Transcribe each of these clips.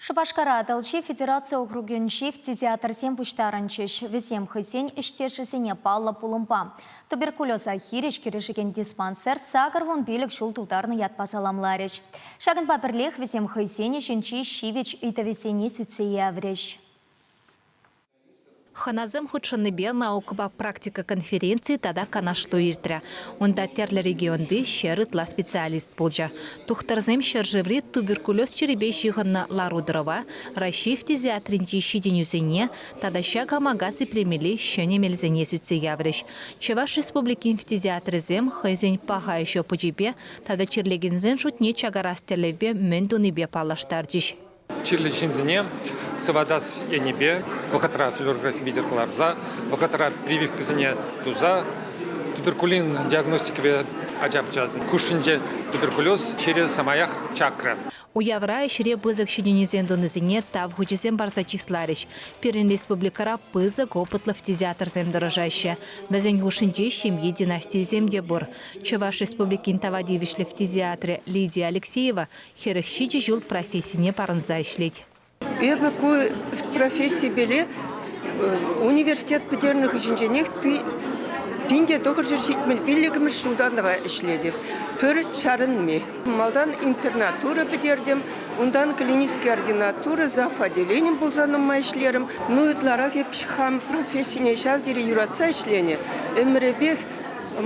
Шупашкара Атӑлҫи федераци округӗнчи фтизиатрсем пуҫтарӑнчӗҫ. Вӗсем хӑйсен ӗҫтешӗсене паллӑ пулӑмпа, туберкулеза хирӗҫ кӗрешекен диспансер 85 ҫул тултарнӑ ятпа саламларӗҫ. Ҫакӑнпа пӗрлех вӗсем хӑйсен ӗҫӗнчи ҫивӗч ыйтӑвӗсене сӳтсе яврӗҫ. Хӑнасем хутшӑннипе наукӑпа практика конференцийӗ тата канашлу иртрӗ. Унта тӗрлӗ регионти ҫӗр ытла специалист пулчӗ. Тухтӑрсем ҫӗршыври туберкулез чирӗпе ҫыхӑннӑ лару-тӑрӑва, Раҫҫей фтизиатринчи ҫитӗнӳсене тата ҫак амака сиплемелли ҫӗнӗ мелсене сӳтсе яврӗҫ. Чӑваш Республикин фтизиатрӗсем хӑйсен паха ӗҫ опычӗпе тата чирлекенсен шутне чакарас тӗллевпе мӗн тунипе паллаштарчӗҫ. Чирлӗ ҫынсене сыватас енӗпе вӑхӑтра флюорографи витӗр кӑларса, вӑхӑтра прививкӑсене туса туберкулин диагностикипе ача-пӑчасен хушшинче туберкулез чирӗ самаях чакрӗ. Уявра ӗҫре пысӑк ҫитӗнӳсем тунисене тав хучӗсем парса чысларӗҫ. Пирӗн республикӑра пысӑк опытлӑ фтизиатрсем тӑрӑшаҫҫӗ. Вӗсен хушшинче ҫемье династийӗсем те пур. Чӑваш Республикин тава тивӗҫлӗ фтизиатрӗ Лидия Алексеева 47 ҫул профессине парӑнса ӗҫлет. Эпӗ ку профессипеле университет пӗтернӗ хыҫӗнченех 1975-мӗш ҫултан ӗҫлетӗп. Пӗр чарӑнми. Малтан интернатура пӗтертӗм, унтан клинический ординатура, зав отделением пулса нумай ӗҫлерӗм. Ну, ытларах эп хам профессине ҫав тери юратса ӗҫленӗ. Ӗмӗрӗпех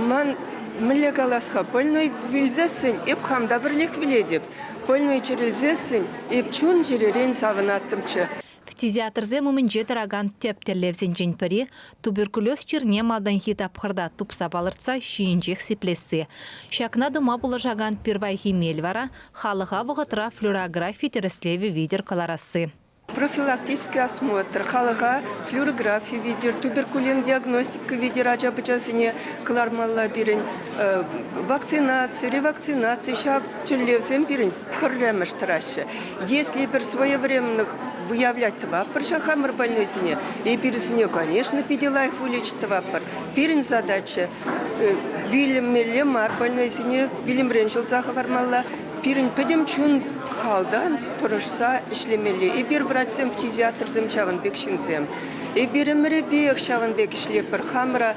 Ман мӗнле калас-ха, больной вилсессӗн эп хам та пӗрлех вилетӗп. Больной чӗрӗлсессӗн эп чун-чӗререн савӑнаттӑмччӗ. Фтизиатрсем умӗнче тӑракан тӗп тӗллевсенчен пӗри туберкулез чирне малтанхи тапхӑрта тупса палӑртса ҫийӗнчех сиплесси. Ҫакна тума пулӑшакан пирвайхи мел вара халӑха вӑхӑтра флюорографи тӗрӗслевӗ витӗр кӑларасси. Профилактический осмотр, халӑха флюорографи витӗр, туберкулин диагностика витӗр ача-пӑчасене кӑлармалла пирӗн. Вакцинаци, ревакцинаци ҫав тӗллевсем пирӗн пӗрремӗш тӑраҫҫӗ. Если эпир своевременных выявлять тӑватпӑр ҫав хамӑр больнойсене, эпир вӗсене, конечно, питӗ лайӑх вылечить тӑватпӑр. Пирӗн задача вилмелле мар больнойсене вилӗмрен ҫӑлса хӑвармалла. Пирӗн пӗтӗм чун халтан тӑрӑшса ӗҫлемелле. Эпир врачсем, фтизиатрсем ҫавӑн пек ҫынсем. Эпир ӗмӗрӗпех ҫавӑн пек ӗҫлетпӗр. Хамӑра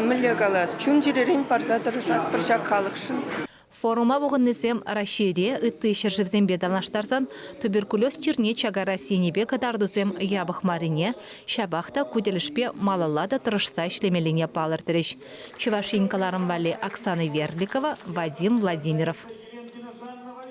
мӗнле калас, чун-чӗререн парса тӑрӑшатпӑр ҫак халӑхшӑн. Форума пухӑннисем Раҫҫейре ытти ҫӗршывсемпе танлаштарсан туберкулез чирне чакарас енӗпе кӑтартусем япӑх маррине, ҫапах та ку тӗлӗшпе малалла та тӑрӑшса ӗҫлемеллине палӑртрӗҫ. Чӑваш Ен кӑларӑм валли Оксана Верликова, Вадим Владимиров.